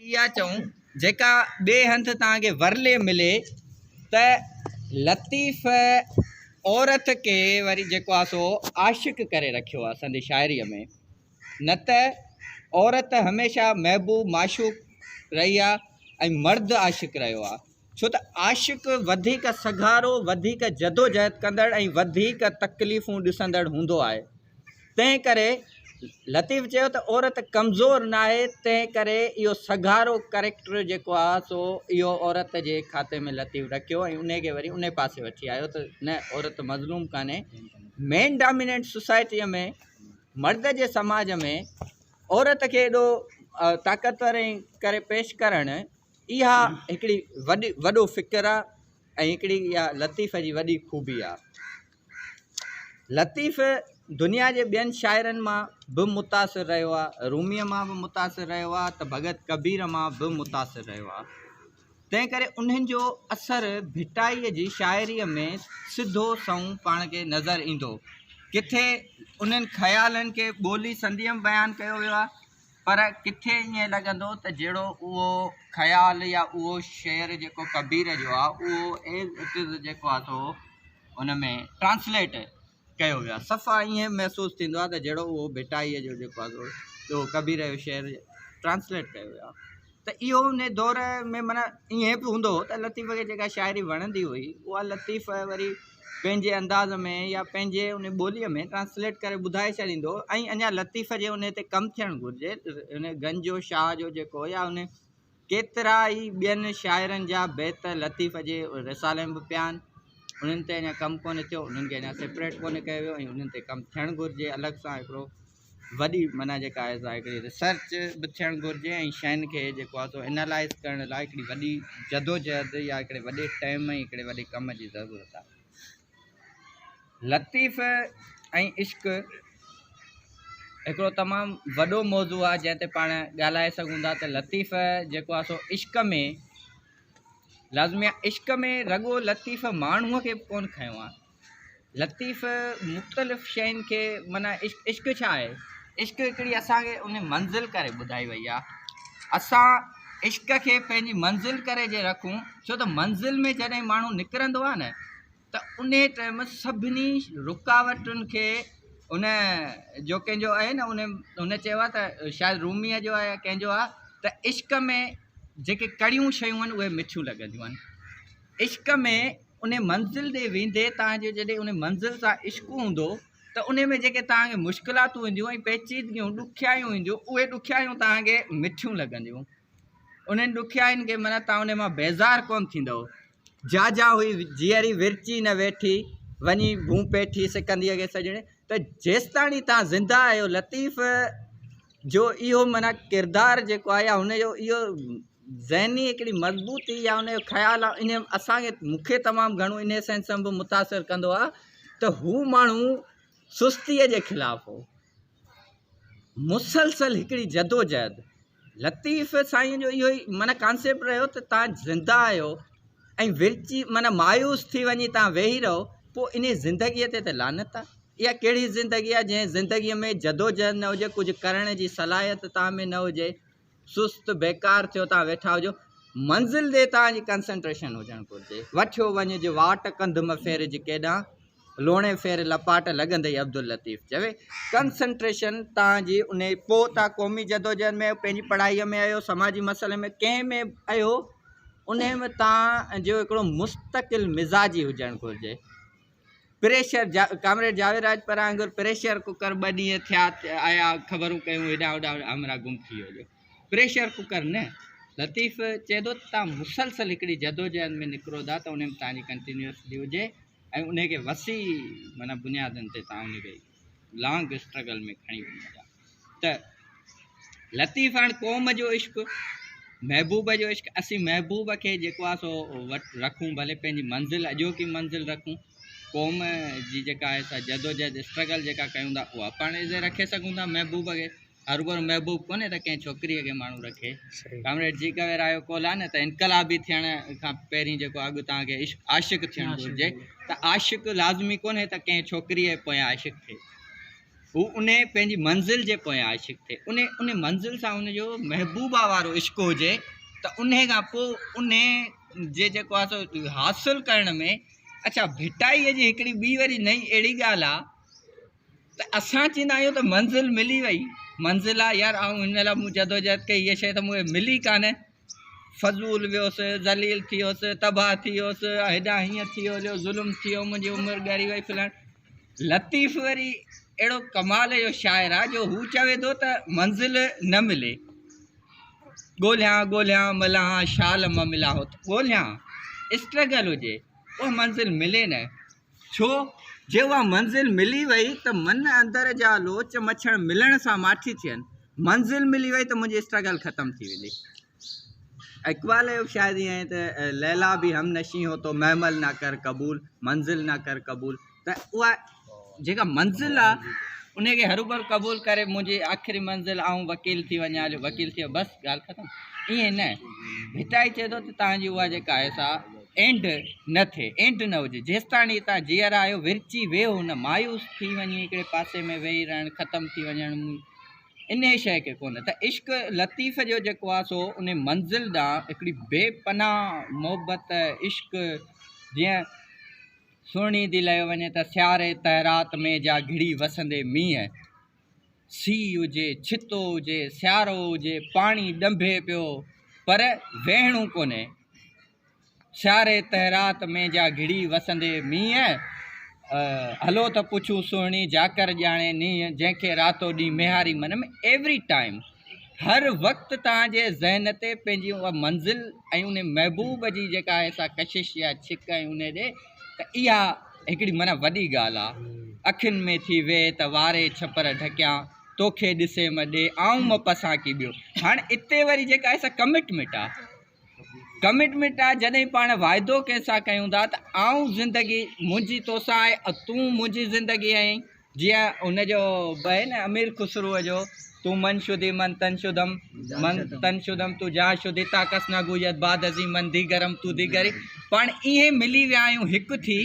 اها چئون جيڪا ٻئي هنڌ توهان کي ورلي ملي ته لطيف عورت کي وري جيڪو آهي سو عاشق ڪري رکيو آهي سندي شاعريء ۾ نه ته عورت هميشه محبوب معشوق رهي آهي ۽ مرد عاشق رهيو آهي ڇو ته عاشق وڌيڪ سگهارو، وڌيڪ جدوجهد ڪندڙ ۽ وڌيڪ تڪليفون ڏسندڙ هوندو آهي. تنهن ڪري لطيف چيو ته عورت ڪمزور ناهي، تنهن ڪري اهو سگهارو ڪريڪٽر جيڪو آهي سو اهو عورت جي کاتي ۾ لطيف رکيو ۽ انهي کي وري انهي پاسي وٺي آيو ته نه عورت مظلوم ڪانهي. مين ڊاميننٽ سوسائٽيء ۾ مرد جي سماج ۾ عورت کي ايڏو طاقتور ۽ ڪري پيش ڪرڻ اها هڪڙي وڏي وڏو فڪر آ ۽ هڪڙي اها لطيف جي وڏي خوبي آ. لطيف دنيا جي ٻين شاعرن مان به متاثر رهيو آ، روميء مان به متاثر رهيو آ ته ڀڳت ڪبير مان به متاثر رهيو آ. تنهن ڪري انهن جو اثر ڀٽائيء جي شاعريء ۾ سڌو سنئون پاڻ کي نظر ايندو. ڪٿي انهن خيالن کي ٻولي سنديء ۾ بيان ڪيو ويو آ پر ڪٿي ائين لڳندو ته جهڙو اهو خيال يا اهو شعر جيڪو ڪبير جو آهي اهو ايز it is جيڪو آهي سو ان ۾ ٽرانسليٽ ڪيو ويو آهي صفا ائين محسوس ٿيندو آهي ته جهڙو اهو ڀٽائيء جو جيڪو آهي سو اهو ڪبير جو شعر ٽرانسليٽ ڪيو ويو آهي ته اهو ان دور ۾ معنيٰ ائين به هوندو هو ته لطيف کي جيڪا شاعري وڻندي هئي اها لطيف وري پنهنجي انداز ۾ يا پنهنجي ان ٻوليء ۾ ٽرانسليٽ ڪري ٻڌائي ڇڏيندو هو ۽ اڃا لطيف جي ان تي ڪم ٿيڻ گهرجي ان گنجو شاهه جو جيڪو يا ان ڪيترا ئي ٻين شاعرن جا بيت لطيف جي رسالي ۾ به پيا آهن انهن تي اڃا ڪم ڪونه ٿيو انهن کي اڃا سيپريٽ ڪونه ڪيو ويو ۽ انهن تي ڪم ٿيڻ گهرجي الڳ سان هڪڙو وڏي معنيٰ جيڪا آهي سا هڪڙي ريسرچ به ٿيڻ گهرجي ۽ شين کي جيڪو آهي سو انالائز ڪرڻ لاء هڪڙي وڏي جدوجهد يا هڪڙي وڏي ٽائيم ۽ هڪڙي وڏي ڪم جي ضرورت آهي. لطيف ۽ عشق هڪڙو تمام وڏو موضوع آهي جنهن تي پاڻ ڳالهائي سگهون ٿا ته لطيف جيڪو آهي سو عشق ۾ لازمي آهي عشق ۾ رڳو لطيف ماڻهوء کي به ڪونه کنيو آهي لطيف مختلف شين کي معنيٰ عشق عشق ڇا آهي؟ عشق هڪڙي اسان کي ان منزل ڪري ٻڌائي وئي آهي اسان عشق کي پنهنجي منزل ڪري جي رکون ڇو ته منزل ۾ جڏهن ماڻهو نڪرندو آهي نه ته ان ٽائيم سڀني رڪاوٽن کي ان جو ڪنهن جو آهي نه ان هن چيو آهي ته شايد روميء جو آهي يا ڪنهن جو آهي ته عشق ۾ جيڪي ڪڙيون شيون آهن اهي مٺيون لڳنديون آهن عشق ۾ ان منزل ڏي ويندي توهان جو جڏهن ان منزل سان عشق هوندو ته ان ۾ جيڪي توهان کي مشڪلاتون اينديون ۽ پيچيدگيون ڏکيائيون اينديون اهي ڏکيائيون توهان کي مٺيون لڳنديون انهن ڏکيائين کي معنيٰ توهان ان مان بيزار ڪونه ٿيندؤ جا جا هئي جيئري ورچي نه ويٺي وڃي ڀون پيٺي سڪنديء کي سڄڻي ته جيستاڻي توهان زنده آهيو لطيف جو اهو معنيٰ ڪردار جيڪو آهي يا هن جو اهو ذهني هڪڙي مضبوطي يا ان جو خيال آهي ان اسانکي مونکي تمام گهڻو ان سينس ۾ به متاثر ڪندو آهي ته هو ماڻهو سستيء جي خلاف هو مسلسل هڪڙي جدوجهد لطيف سائين جو اهو ئي معنيٰ ڪانسيپٽ رهيو ته تان زنده آهيو ۽ ورچي معنيٰ مايوس ٿي وڃي تان ويهي رهو پوء انهي زندگيء تي ته لعنت آهي. اها ڪهڙي زندگي آهي جنهن زندگيء ۾ جدوجهد نه هجي، ڪجهه ڪرڻ جي صلاحيت توهان ۾ نه هجي، سست بيڪار ٿيو توهان ويٺا هجو. منزل ڏي توهان جي ڪنسنٽريشن هجڻ گهرجي. وٺيو وڃج واٽ ڪنڌ م ڦيرج ڪيڏانهن، لوڻي ڦير لپاٽ لڳندئي عبداللطيف چوي. ڪنسنٽريشن توهان جي انهي پوء توهان قومي جدوجهد ۾ آهيو، پنهنجي پڙهائيء ۾ آهيو، سماجي مسئلي ۾ ڪنهن ۾ به آهيو، انهي ۾ توهان جو هڪڙو مستقل مزاجي هجڻ گهرجي. پريشر ڪامريڊ جاويد راڄپر وانگر پريشر ڪوڪر ٻه ڏينهن ٿيا آيا خبرون ڪيون هيڏانهن هوڏانهن همراهه گم ٿي ويو جو پريشر ڪوڪر نه لطيف چئي ٿو ته توهان مسلسل هڪڙي جدوجهد ۾ نڪرو ٿا ته انهي ۾ توهان جي ڪنٽينيوسلي هجي ۽ انهي کي وسيع معنيٰ بنيادن تي توهان انهي کي لانگ اسٽرگل ۾ کڻي وڃو ٿا ته لطيف هاڻ قوم جو عشق محبوب جو عشق اسين محبوب کي جيڪو آهي سو وٽ رکون ڀلي پنهنجي منزل اڄوڪي منزل رکون قوم جي جيڪا آهي سا جدوجهد اسٽرگل جيڪا ڪيون ٿا اها پاڻ عزي رکي سگهون ٿا محبوب کي هروڀرو محبوب ڪونهي ته ڪنهن ڇوڪريء کي ماڻهو رکي. ڪامريڊ جي ڪويرا جو قول آهي نه ته انقلابي ٿيڻ کان پهرين جيڪو اڳ توهان کي عشق عاشق ٿيڻ گهرجي ته عاشق لازمي ڪونهي ته ڪنهن ڇوڪريء جي پويان عاشق ٿئي. هو انهي پنهنجي منزل جي پويان عاشق ٿئي، انهي انهي منزل سان ان جو محبوبه وارو عشق هجي ته انهي کان پوء انهي جي جيڪو آهي سو حاصل ڪرڻ ۾ اڇا ڀٽائيء جي هڪڙي ٻي وري نئين اهڙي ڳالهه آهي ته اسان چوندا آهيون ته منزل ملي وئي، منزل آهي يار آئون هن لاء مون جدوجهد ڪئي هيء شيء ته مون کي ملي ڪانه، فضول ويس، ذليل ٿي ويس، تباهه ٿي ويس، هيڏانهن هيئن ٿي ويو، ظلم ٿي ويو، منهنجي عمر ڳري وئي فلاڻ. لطيف وري اهڙو ڪمال جو شاعر آهي جو هو چوي ٿو ته منزل نه ملي، ڳولهيان ڳولهيان ملان شال م ملان هوت، ڳولهيان اسٽرگل هجي اها منزل ملي نه، ڇو جي اها منزل ملي وئي ته من اندر جا لوچ مڇڻ ملڻ سان ماٺي ٿين، منزل ملي وئي ته منهنجي اسٽرگل ختم ٿي ويندي. اقبال جو شايد ائين آهي ته ليليٰ به هم نشين هو تو محمل نه ڪر قبول، منزل نه ڪر قبول، ته اها جيڪا منزل آهي ان کي هروڀرو قبول ڪري منهنجي آخري منزل آئون وڪيل ٿي وڃان هليو وڪيل ٿي ويو بس ڳالهه ختم ائين نه ڀٽائي چئي ٿو ته توهان جي اها جيڪا آهي سا اينڊ نه ٿئي اينڊ نه هجي جيستاڻي توهان جيئرا آهيو ورچي ويهو نه مايوس ٿي وڃي هڪڙي پاسي ۾ ويهي رهڻ ختم ٿي وڃڻ انهيء شيء کي ڪونه ته عشق لطيف جو جيڪو آهي سو ان منزل ڏانهن هڪڙي بي پناهه محبت عشق جيئن سهڻي the ليو وڃي ته سياري تهرات ۾ جا گهڙي وسندي مينهن، سيء هجي، ڇتو هجي، سيارو هجي، پاڻي ڏنڀي پيو پر ويهڻو ڪونهي. سياري تهرات ۾ جا گهڙي وسندي مينهن، هلو ته پڇون سهڻي جاڪر ڄاڻي نينهن، جنهن کي راتو ڏينهن ميهاري من ۾ ايوري ٽائيم هر وقت توهان جي ذهن تي پنهنجي اها منزل ۽ ان محبوب جي جيڪا آهي سا ڪشش يا ڇڪ ۽ ان ڏي ته اها هڪڙي معنيٰ وڏي ڳالهه آهي. اکين ۾ ٿي ويهه ته واري ڇپر ڍڪيان، توکي ڏسي م ڏي، آئون م پسان ڪي ٻيو. هاڻ اتي وري جيڪا آهي سا ڪمٽمينٽ آهي. ڪمٽمينٽ آهي جڏهن پاڻ واعدو ڪنهن سان ڪيون ٿا ته آئون زندگي منهنجي توسان آهي تون منهنجي زندگي آهين. جيئن هن جو به آهي نه امير خسروء جو تون من شدي من تن شدم من تن شدم تون جان شدي تا ڪس نه گويد بعد ازين من ديگرم تون ديگري پاڻ ائين ملي ويا آهيون هڪ ٿي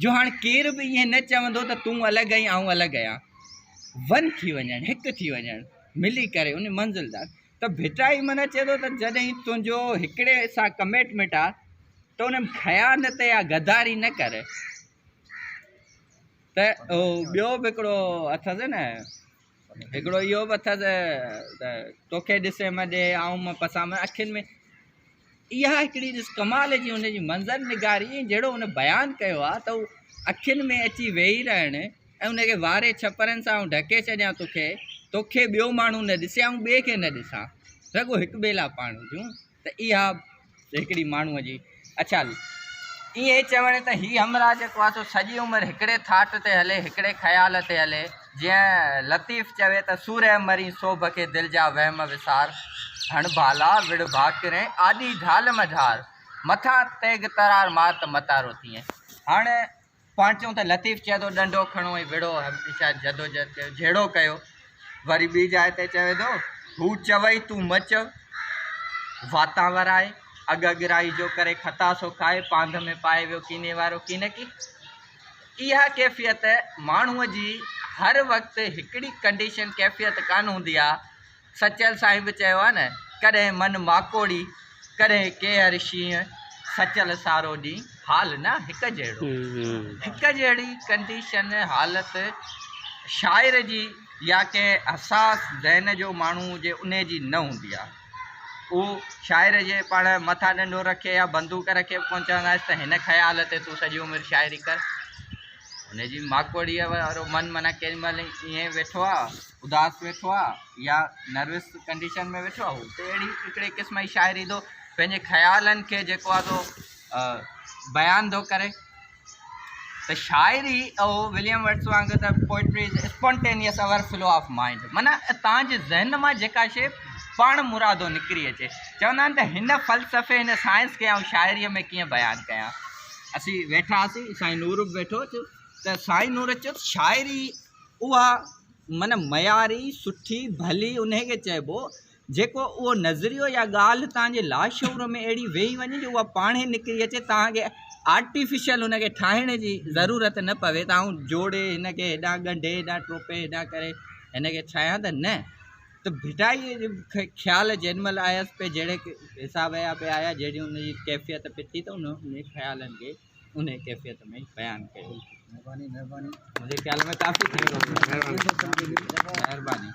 جو هاڻ ڪير به ائين نه چوندو ته تون الڳ آهين آئون الڳ آهيان ون ٿي وڃڻ هڪ ٿي وڃڻ ملي ڪري ان منزل ڏانهن ته ڀٽائي معنيٰ چئي ٿو ته جڏهن تنهنجو هڪڙي سان ڪميٽمينٽ آهي ته ان ۾ خيانت يا غداري نه ڪر ته ٻيو به هڪڙو اٿس نه هڪڙو اهو به اٿس ته توکي ڏسي م ڏي آئون م پسان م اکين ۾ اها هڪڙي ڏس ڪمال جي ان جي منظر نگاري ۽ جهڙو ان بيان ڪيو آهي ته اکين ۾ اچي ويهي رهڻ ۽ ان کي واري ڇپرن سان آئون ڍڪي ڇڏيان توکي توکي ٻيو ماڻهو نه ڏسي آئون ٻئي کي نه ڏسان رڳو هڪ ٻئي لاء پاڻ هجون ته اها هڪڙي ماڻهوء جي اڇا ائين چوڻ ته هي همراهه جيڪو آهي سو سڄي عمر هڪڙي ٿاٽ تي هلي، هڪڙي خيال تي هلي، جيئن لطيف چوي ته سورهيه مرين سوڀ کي دل جا وهم وسار، هڻ ڀالا، وڙهه ڀاڪرين، آڏي ڍال م ڍار، مٿان تيغ ترار مار ته متارو ٿئين. هاڻ پاڻ چئون ته لطيف چئي ٿو ڏنڊو کڻو ۽ وڙهو هميشه جدوجهد ڪيو جهيڙو ڪيو وري ٻي جاء تي چوي ٿو هو چوئي تون مه چئو واتان ورائي اڳ اڳرائي جو ڪري خطا سو کائي پانڌ ۾ پائي ويو ڪيني وارو ڪينڪي اها ڪيفيت ماڻهوء جي هر وقت هڪڙي ڪنڊيشن ڪيفيت ڪانه هوندي آهي سچل سائين به چيو آهي نه، ڪڏهن من ماڪوڙي، ڪڏهن ڪيهر شينهن، سچل سارو ڏينهن حال نه هڪ جهڙو. هڪ جهڙي ڪنڊيشن، حالت، شاعر جي يا ڪنهن حساس ذهن جو ماڻهو هجي انهي جي نه هوندي آهي. اهو شاعر جي پاڻ مٿان ڏنڊو رکي يا بندوق رکي به ڪونه چونداسين ته هن خيال تي تون سڄي عمر شاعري ڪر. هن جي ماڪوڙيء وارو من معنيٰ ڪيڏي مهل ائين ويٺو آهي. اداس ويٺو آ يا نروس ڪنڊيشن ۾ ويٺو آ هو ته اهڙي هڪڙي قسم جي شاعري ٿو پنهنجي خيالن کي جيڪو آ سو بيان ٿو ڪري ته شاعري او وليم ورڊس وانگر ته poetry is spontaneous overflow of mind معنيٰ تان جي ذهن مان جيڪا شي پاڻ مرادو نڪري اچي چوندا آهن ته هن فلسفي هن سائنس کي آئون شاعريء ۾ ڪيئن بيان ڪيان اسين ويٺا هئاسين سائين نور به ويٺو ته سائين نور چيو ته شاعري اها معنيٰ معياري، سٺي، ڀلي انهي کي چئبو جيڪو اهو نظريو يا ڳالهه توهان جي لاشعور ۾ اهڙي ويهي وڃي جو اها پاڻهي نڪري اچي، توهان کي آرٽيفيشل ان کي ٺاهڻ جي ضرورت نه پوي ته آئون جوڙي هن کي هيڏانهن ڳنڍي هيڏانهن ٽوپي هيڏانهن ڪري هن کي ٺاهيان ته نه ته ڀٽائيء جي خيال جنهن مهل آيس پئي جهڙي حساب جا پئي آيا جهڙي ان جي ڪيفيت پئي ٿي ته ان انهي خيالن کي انهي ڪيفيت ۾ بيان ڪيو. مهرباني مهرباني. منهنجي خيال ۾ ڪافي ٿي ويو. مهرباني.